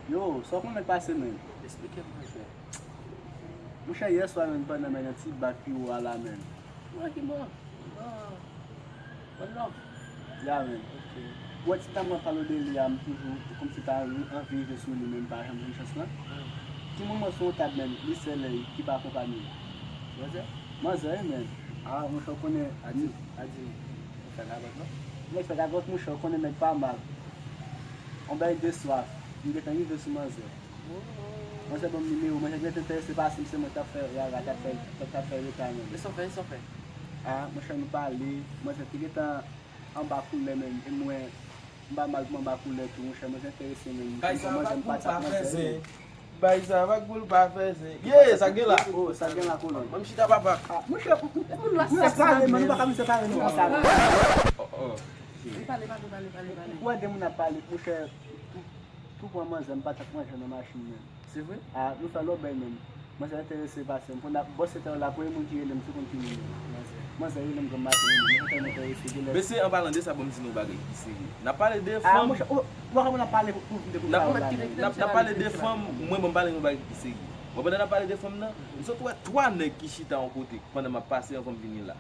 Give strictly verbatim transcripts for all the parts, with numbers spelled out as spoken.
Yo, sa w konnen k pase, menn? Esplike m, monchè. Monchè, yè swa, menn, pandan, menn, yon ti bak pi wo a la, menn. Mwen ki mò. Bon, bon love. Ya, menn. Ok. Ou wè ti dam nan pale w de li a, m toujou kòmsi ta anvi rive sou li, men m pa janm jwenn chans lan. Hmm. Timoun mwen sou yon tab, menn, li sèl ki pa akonpanye l. Manzè? Manzè, wi, menn. Ah, monchè, w konnen. Adi, Adi, ou fè gagòt, non? Nèg fè gagòt, monchè, w konnen nèg pa mal. On bagay de swaf. M gentan rive sou manzè. Manzè ban m nimewo, manzè gentan enterese pase m, se mwen k t ap fè rara, t ap fè, t ap fè reta menm. E sa w fè, e sa w fè? Ah, monchè, nou pale, manzè te gentan anba koulè menm, e mwen, m pa mal pou m anba koulè tou, monchè, manzè enterese menm. Bay sa vag pou l pa fè zen. Bay sa vag pou l pa fè zen. Ye, sa gen la? Oh, sa gen la, kolonn? Ban m chita, papa. Ah, monchè, moun la sèks la, menm, nou pa ka vin separe nou konsa. Oh, oh. Li pale, pale, pale, pale, pale. Ou wè de moun ap pale, monchè, tou, tou pran manzè, m pa t ap manje nan machin, menm. Se vre? Ah, nou fè lòbèy, menm. Manzè enterese pase m. Konn ap bò sèt è la, premye moun ki rele m, se konn ki moun ye. Manzè. Manzè rele m granm maten, menm. Mwen tèlman enterese, genlè. Mesye, an palan de sa, ban m di nou bagay ki serye. N ap pale de fanm. Ah, monchè, ou, ou pa konn ap pale pou, pou vin de pou pale la, menm. N ap, n ap pale de fanm, mwen, ban m pale nou bagay ki serye. Mwen, pandan n ap pale de fanm nan, m sot wè twa nèg ki chita yon kote, pandan m ap pase anvan m vini la.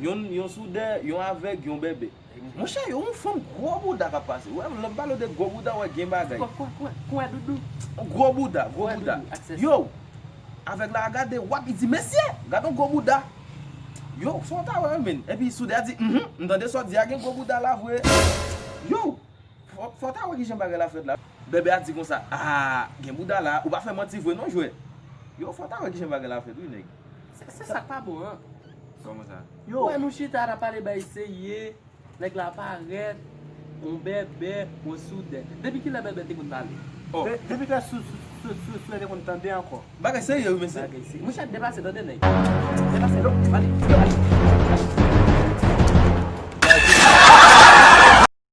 Yonn, yon soudè, yon avèg, yon bèbè. Monchè, yo, yon fanm gwo bouda k ap pase. Wè, lè m pale w de gwo bouda, wè, gen bagay. Kwa, kwa, kwa, kwa, doudou? Gwo bouda, gwo bouda. Yo, avèg la a gade, w ap, li di, "Mesye, gade yon gwo bouda." Yo, sa w ta wè, menn. Epi soudè a di, "Mhm, m tande sa w di a, gen gwo bouda la vre." Yo, fò, fò w ta wè kijan bagay la fèt la. Bèbè a di konsa, "Ah, gen bouda la, ou pa fè manti vre non, jwè." Yo, fò w ta wè kijan bagay la fèt, wi, nèg. Se, se sa k pa bon, an. Kòman sa? Yo. Wè, nou chita la pale bay serye. Nèg la parèt, yon bèbè, yon soudè. Depi kilè bèbè te konn pale? Oh. De-, depi kilè sou, sou, sou, sou, soudè te konn tande ankò? Bagay serye, wi, mesye. Bagay serye. Monchè, deplase, tande, nèg. Deplase, non, ale, ale, ale.